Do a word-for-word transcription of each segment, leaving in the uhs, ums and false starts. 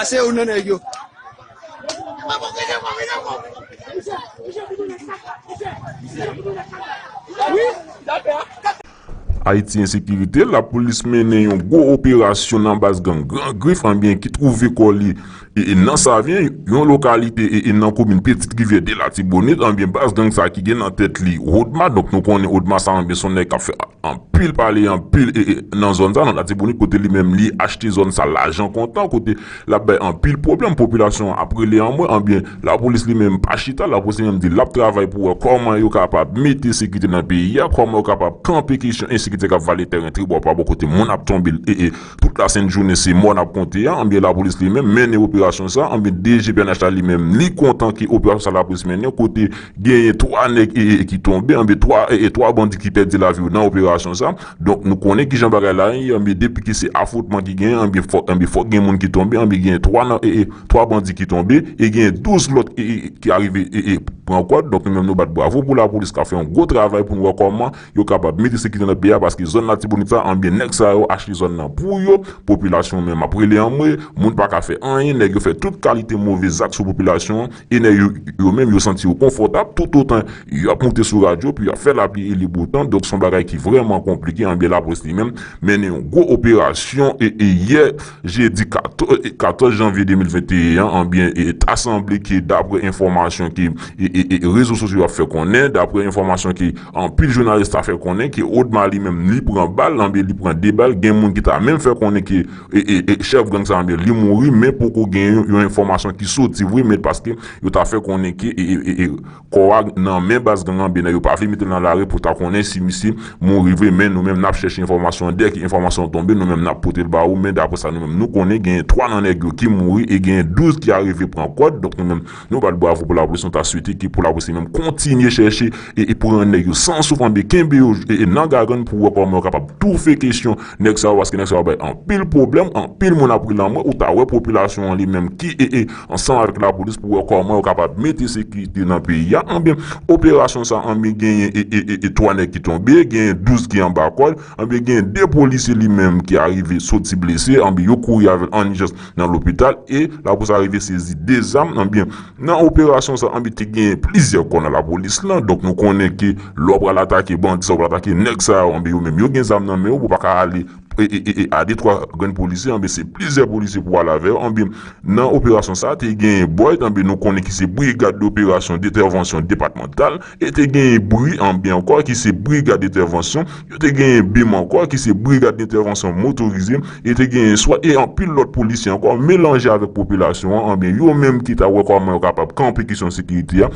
Ase ou nan nèg yo. Ayiti ensekirite, lapolis mennen yon gwo operasyon nan baz gang Gran Grif, anbyen ki twouve kò li e, e nan Savyen, yon lokalite e, e nan komin Petite Rivière de Latibonit, anbyen baz gang sa ki gen nan tèt li Odma, donk nou konnen Odma sa anbyen se yon nèg k ap fè anpil pale, anpil e, e nan zòn sa, nan Latibonit, kote li menm li achte zòn sa lajan kontan, kote l ap bay anpil pwoblèm, popilasyon an ap rele anmwe, anbyen lapolis li menm pa chita, lapolis li menm di l ap travay pou wè kòman yo kapab mete sekirite nan peyi a, kòman yo kapab kanpe kesyon ensekirite k ap vale tèren tribò pa bò, kote moun ap tonbe e, e tout lasent jounen se mò n ap konte a, anbyen lapolis li menm mennen operasyon sa, anbyen D G P N H la li menm li kontan ke operasyon sa lapolis mennen, kote genyen twa nèg e, e, ki tonbe, anbyen twa e, e twa bandi ki pèdi lavi yo nan operasyon sa. Donk nou konnen kijan bagay la ye, anbyen depi ke se afwontman ki genyen, anbyen fòk, anbyen fòk gen moun ki tonbe, anbyen genyen twa nan e, e twa bandi ki tonbe, e genyen douz lòt e, e ki arive e, e pran kòd. Donk nou menm nou bat bravo pou lapolis k ap fè yon gwo travay pou nou wè kòman yo kapab mete sekirite nan peyi a, paske zòn Latibonit sa, anbyen nèg sa yo achte zòn nan pou yo, popilasyon menm ap rele anmwe, moun pa ka fè anyen, nèg yo fè tout kalite move zak sou popilasyon an, e nèg yo, yo menm yo santi yo konfòtab, toutotan y ap moute sou radyo, pou y ap fè lapli e le bo tan. Donk se yon bagay ki vrèman konplike, anbyen lapolis li menm mennen yon gwo operasyon e, e yè, jedi katòz, e, katòz janvye de mil venteyen an, anbyen e ta sanble ke daprè enfòmasyon ke e, e, e rezo sosyo ap fè konnen, daprè enfòmasyon ke anpil jounalis ta fè konnen, ke Odma li menm li pran bal, anbyen li pran de bal, gen moun ki ta menm fè konnen ke e, e, e chèf gang sa anbyen li mouri, men poko gen yon, yon enfòmasyon ki soti vre, men paske yo ta fè konnen ke e, e, e, e kò a nan men baz gang anbyen yo pa vle mete l nan lari pou ta konnen si misye mouri vre, men nou menm n ap chèche enfòmasyon an, dèke enfòmasyon an tonbe, nou menm n ap pote l ba ou, men daprè sa nou menm nou konnen, genyen twa nan nèg yo ki mouri e genyen douz ki arive pran kòd, donk nou menm nou bat bravo pou lapolis, nou ta swete ke pou lapolis li menm kontinye chèche e, e pran nèg yo san souf, anbyen kenbe yo e, e nan gagann pou wè kòman yo kapab toufe kesyon nèg sa yo, paske nèg sa yo bay anpil pwoblèm, anpil moun ap rele anmwe, ou ta wè popilasyon an li menm ki e, e ansanm avèk lapolis pou wè kòman yo kapab mete sekirite nan peyi a, anbyen operasyon sa, anbyen genyen e, e, e, e twa nèg ki tonbe, genyen douz ki anba kòd, anbyen genyen de polisye li menm ki arive soti blese, anbyen yo kouri avè l an ijans nan lopital, e lapolis arive sezi de zam, anbyen nan operasyon sa, anbyen te genyen plizyè kò nan lapolis lan, donk nou konnen ke lè w pral atake bandi sa, w pral atake nèg sa yo, anbyen yo menm yo gen zam nan men yo, pou w pa ka ale e, e, e, e a de twa grenn polisye, anbyen se plizyè polisye pou ale avè yo, anbyen nan operasyon sa, te genyen Boyd, anbyen nou konnen ki se brigad doperasyon dentèvansyon depatmantal, e te genyen Bri, anbyen ankò, ki se brigad dentèvansyon, yo te genyen Bim ankò, ki se brigad dentèvansyon motorize, e te genyen swa e anpil lòt polisye ankò, melanje avèk popilasyon an, anbyen yo menm ki ta wè kòman yo kapab kanpe kesyon sekirite a,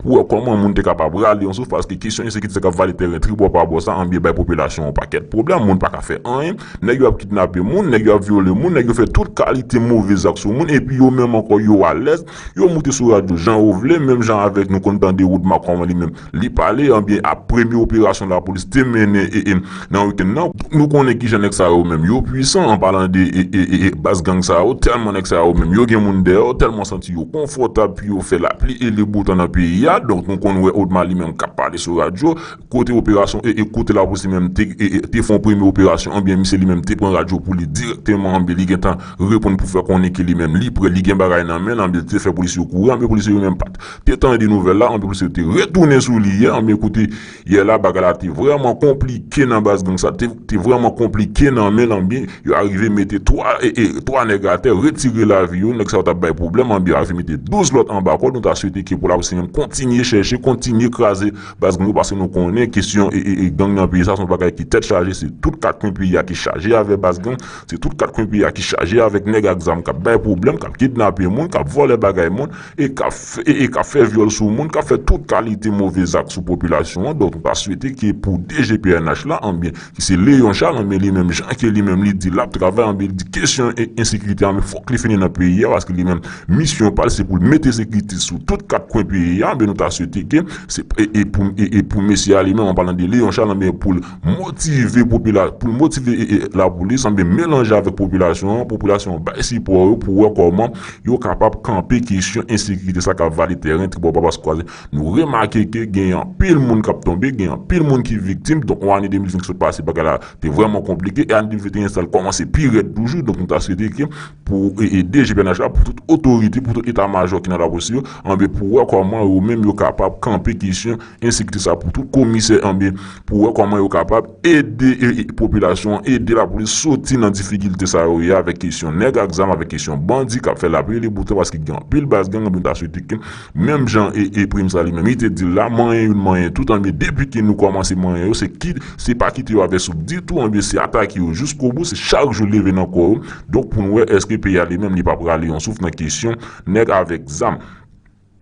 pou wè kòman moun te kapab rale yon souf, paske kesyon ensekirite k ap vale tèren tribò pa bò sa, anbyen bay popilasyon yon pakèt pwoblèm, moun pa ka fè anyen, nèg yo ap kidnape moun, nèg yo ap vyole moun, nèg yo fè tout kalite move zak sou moun, epi yo menm ankò yo alèz, yo moute sou radyo jan yo vle, menm jan avèk nou konn tande Woodma kòman li menm li pale, anbyen ap premye operasyon lapolis te mennen e, e, nan wikenn nan. Nou konnen kijan nèg sa yo menm yo pwisan, an palan de e, e, e, e, baz gang sa yo, tèlman nèg sa yo menm yo gen moun dèyè yo, tèlman santi yo konfòtab pou yo fè lapli e le bo tan nan peyi a. Donk nou konn wè Odma li menm k ap pale sou radyo, kote operasyon e, e kote lapolis li menm te, e, e, te fè yon premye operasyon, anbyen misye li menm te pran radyo pou li dirèkteman, anbyen li gentan reponn pou fè konnen ke li menm li prè, li gen bagay nan men l, anbyen li te fè polisye yo kouri, anbyen polisye yo menm pa t te tande nouvèl la, anbyen polisye yo te retounen sou li yè, anbyen kote yè la bagay la te vrèman konplike nan baz gang sa, te, te vrèman konplike nan men l, anbyen yo arive mete twa, e, e, twa nèg atè, retire lavi yo, nèg sa yo t ap bay pwoblèm, anbyen yo arive mete douz lòt anba kòd, nou ta swete ke pou lapolis li menm kontinye chèche, kontinye kraze baz gang yo, paske nou konnen kesyon e, e, e gang nan peyi sa se yon bagay ki tèt chaje, se tout kat kwen peyi a ki chaje avè baz gang, se tout kat kwen peyi a ki chaje avèk nèg ak zam k ap bay pwoblèm, k ap kidnape moun, k ap vòlè bagay moun, e k ap fè, e, e k ap fè vyòl sou moun, k ap fè tout kalite move zak sou popilasyon an. Donk nou ta swete ke pou D G P N H la, anbyen ki se Léon Charles, anbyen li menm jan ke li menm li di l ap travay, anbyen li di kesyon e, ensekirite a, men fòk li fini nan peyi a, paske li menm misyon pa l se pou l mete sekirite sou tout kat kwen peyi a. E nou ta swete ke se e, e pou e, e pou mesye a li menm, an palan de Léon Charles, anben pou l motive popila pou l motive e, e, lapolis, anben melanje avèk popilasyon an, popilasyon an bay sipò yo pou wè kòman yo kapab kanpe kesyon ensekirite sa k ap vale tèren tribò pa pas kwaze. Nou remake ke gen anpil moun k ap tonbe, gen anpil moun ki viktim. Donk yon ane de mil venn ki sot pase, bagay la te vrèman konplike, e ane de mil venn e en sa l kòmanse pi rèd toujou. Donk nou ta swete ke pou e, e, D G P N H la, pou tout otorite, pou tout eta majò ki nan lapolis yo, anben pou wè kòman yo menm yo kapab kanpe kesyon ensekirite sa pou tout komisè, anben pou wè kòman yo kapab ede e, e, popilasyon an, ede lapolis soti nan difikilte sa yo ye avèk kesyon nèg ak zam, avèk kesyon bandi k ap fè lapli li bouton, paske gen anpil baz gang, anben nou ta swete ke menm jan e, e Prime sa li menm li te di l la, manyen youn manyen tout, anben depi ke nou kòmanse manyen yo, se ki se pa kite yo avè souf ditou, anben se atake yo jiskobou, se chak jou leve nan kò yo. Donk pou n wè èske peyi a li menm li pa prale yon souf nan kesyon nèg avèk zam.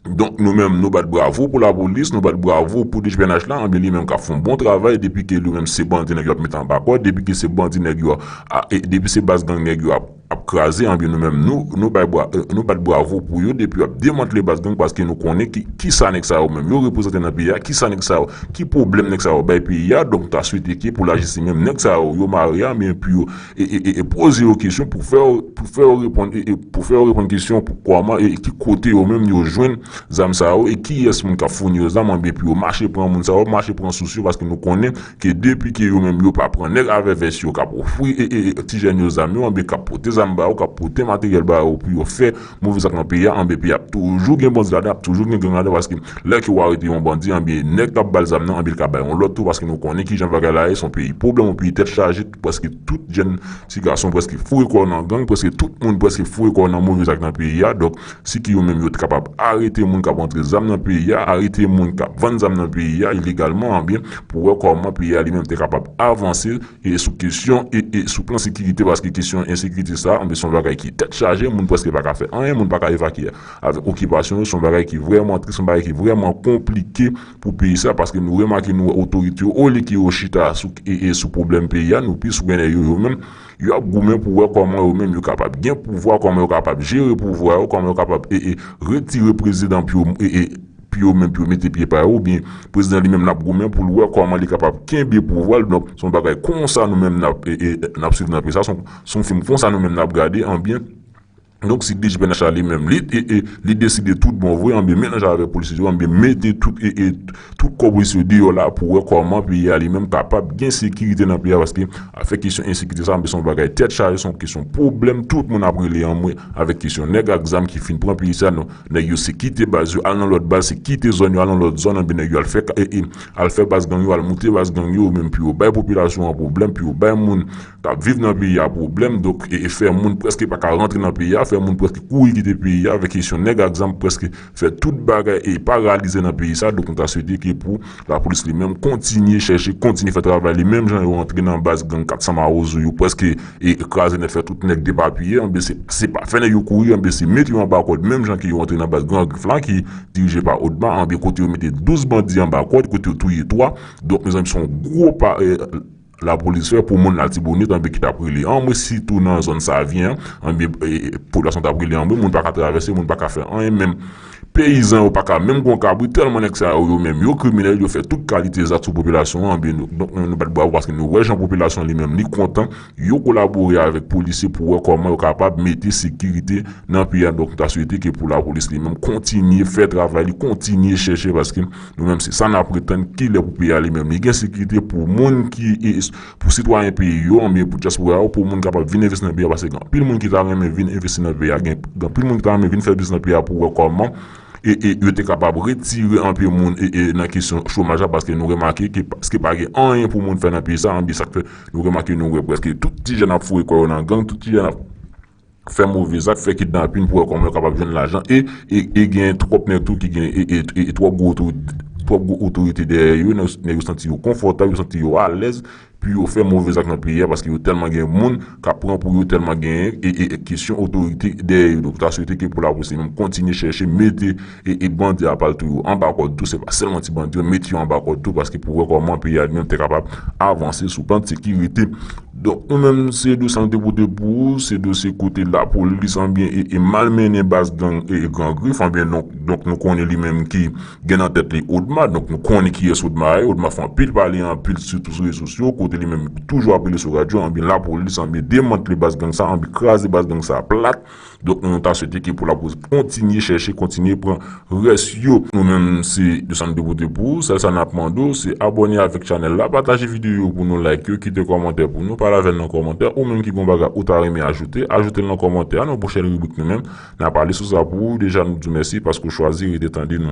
Donk nou menm nou bat bravo pou lapolis, nou bat bravo pou D G P N H la, anben li menm k ap fè yon bon travay, depi ke li menm se bandi nèg yo ap mete anba kòd, depi ke se bandi nèg yo a, e, depi se baz gang nèg yo ap ap kraze, anben nou menm nou, nou bay bra, e, nou bat bravo pou yo depi yo ap demantle baz gang, paske nou konnen ki, ki sa nèg sa yo menm yo reprezante nan peyi a, ki sa nèg sa yo, ki pwoblèm nèg sa yo bay peyi a. Donk nou ta swete ke pou lajistis menm nèg sa yo, yo mare a, men pou yo e, e, e, e poze yo kesyon, pou fè yo, pou fè yo reponn, e, e, pou fè yo reponn kesyon pou kòman e ki kote yo menm yo jwenn zam sa yo, e kiyès moun k ap founi yo zam, anben pou yo mache pran moun sa yo, mache pran sous yo, paske nou konnen ke depi ke yo menm yo pa pran nèg avè vès yo k ap ofri e, e, e, ti jèn yo zam yo, anben k ap pote zam ba yo, k ap pote materyèl ba yo pou yo fè move zak nan peyi a, anben peyi a ap toujou gen bandi ladan, ap toujou gen gang ladan, paske lè ke w arete yon bandi, anben nèg k ap ba l zam nan, anben l ka bay yon lòt tou, paske nou konnen kijan bagay la ye, se yon peyi pwoblèm, yon peyi tèt chaje, prèske tout jèn ti gason prèske foure kò yo nan gang, prèske tout moun prèske foure kò yo nan move zak nan peyi a. Donk si ke yo menm yo t kapab arete moun k ap rantre zam nan peyi a, arete moun k ap vann zam nan peyi a ilegalman, anben pou wè kòman peyi a li menm te kapab avanse e sou kesyon e, e sou plan sekirite, paske kesyon ensekirite sa, anben se yon bagay ki tèt chaje, moun prèske pa ka fè anyen, moun pa ka evakye avèk okipasyon yo, se yon bagay ki vrèman tris, yon bagay ki vrèman konplike pou peyi sa, paske nou remake nou wè otorite yo, olye ke yo chita sou, e, e sou pwoblèm peyi a, nou plis wè yo, yo menm, yo ap goumen pou wè kòman yo menm yo kapab gen pouvwa, kòman yo kapab jere pouvwa yo, kòman yo kapab e, e, retire prezidan pou yo, e, e, pou yo menm pou yo mete pye pa yo, oubyen prezidan li menm n ap goumen pou l wè kòman li kapab kenbe pouvwa l. Donk se yon bagay konsa nou menm n ap, e, e, n ap swiv nan peyi sa, se yon, se yon fim konsa nou menm n ap gade, anben. Donk si D G P N H la li menm li, e, e, li deside tout bon vre, anben melanje avèk polisye yo, anben mete tout, e, e, tout kò polisye yo deyò la pou wè kòman peyi a li menm kapab gen sekirite nan peyi a, paske afè kesyon ensekirite sa, anben se yon bagay tèt chaje, se yon kesyon pwoblèm, tout moun ap rele anmwe avèk kesyon nèg ak zam ki fin pran peyi sa, non, nèg yo se kite baz yo, al nan lòt baz, se kite zòn yo, al nan lòt zòn, anben nèg yo al fè, e, e, al fè baz gang yo, al moute baz gang yo, menm pou yo bay popilasyon an pwoblèm, pou yo bay moun k ap viv nan peyi a pwoblèm, donk e, e fè moun prèske pa ka rantre nan peyi a, fè moun prèske kouri kite peyi a, avèk kesyon nèg ak zam prèske fè tout bagay e paralize nan peyi sa. Donk nou ta swete ke pou lapolis li menm kontinye chèche, kontinye fè travay li, menm jan yo rantre nan baz gang kat san Mawozo, yo prèske e kraze nèt, fè tout nèg depapiye, anben se, se pa fè nèg yo kouri, anben se mete yo anba kòd, menm jan ke yo rantre nan baz Gran Grif la ki dirije pa Odma, anben kote yo mete douz bandi anba kòd, kote yo touye twa. Donk mezanmi se yon gwo pa, e, lapolis fè pou moun Latibonit, anben ki t ap rele anmwe, sitou nan zòn Savyen an, anben e, e, popilasyon t ap rele anmwe, moun pa ka travèse, moun pa ka fè anyen, menm peyizan yo pa ka menm gon kabrit, tèlman nèg sa yo, yo menm yo kriminèl, yo fè tout kalite zak sou popilasyon an, anben nou, donk nou, nou bat bravo paske nou wè jan popilasyon li menm li kontan, yo kolabore avèk polisye pou wè kòman yo kapab mete sekirite nan peyi a. Donk nou ta swete ke pou lapolis li menm kontinye fè travay li, kontinye chèche, paske nou menm se sa n ap pretann, kilè pou peyi a li menm li gen sekirite, pou moun ki e, pou sitwayen peyi yo, anben pou dyaspora yo, pou moun kapab vin envesti nan peyi a, paske gen anpil moun ki ta renmen vin envesti nan peyi a, gen, gen anpil moun ki ta renmen vin fè biznis nan peyi a pou wè kòman e, e yo te kapab retire anpil moun e, e nan kesyon chomaj la, paske nou remake ke paske pa gen anyen pou moun fè nan peyi sa, anben sa k fè nou remake nou wè prèske tout ti jèn ap foure kò yo nan gang, tout ti jèn ap fè move zak, fè kidnapin pou wè kòman yo kapab jwenn lajan. E, e, e gen twòp nèg tou ki gen e, e, e, e twòp gwo otorite, twòp gwo otorite dèyè yo, nèg, nèg yo santi yo konfòtab, yo santi yo alèz pou yo fè move zak nan peyi a, paske yo tèlman gen moun k ap pran pou yo, tèlman gen e, e, e kesyon otorite dèyè yo. Donk ta swete ke pou lapolis li menm kontinye chèche mete e, e bandi a pa l tou yo anba kòd tou, se pa sèlman ti bandi yo, mete yo anba kòd tou, paske pou wè kòman peyi a li menm te kapab avanse sou plan de sekirite. Donk, nou menm, se dosye nou te pote pou ou, se dosye kote lapolis, anbyen, e, e malmennen baz gang e, e Gran Grif, anbyen, donk, donk nou konnen li menm ki gen nan tèt li Odma, donk nou konnen kiyès Odma ye. Odma fè anpil pale, anpil sitou sou rezo sosyo, kote li menm toujou ap rele sou radyo, anbyen, lapolis, anbyen, demantle baz gang sa, anbyen, kraze baz gang sa plat. Donk, nou, nou ta swete ke pou lapolis kontinye chèche, kontinye pran rès yo. Nou menm, se dosye nou te pote pou ou. Sèl sa n ap mande w, se abòne avèk chanèl la, pataje videyo yo pou nou, like yo, kite kòmantè pou nou, pale avè n nan kòmantè, ou menm ki gon bagay ou ta renmen ajoute, ajoute l nan kòmantè a, nan pwochèn ribrik nou menm, n ap pale sou sa pou ou. Deja, nou di w mèsi paske w chwazi rete tande nou.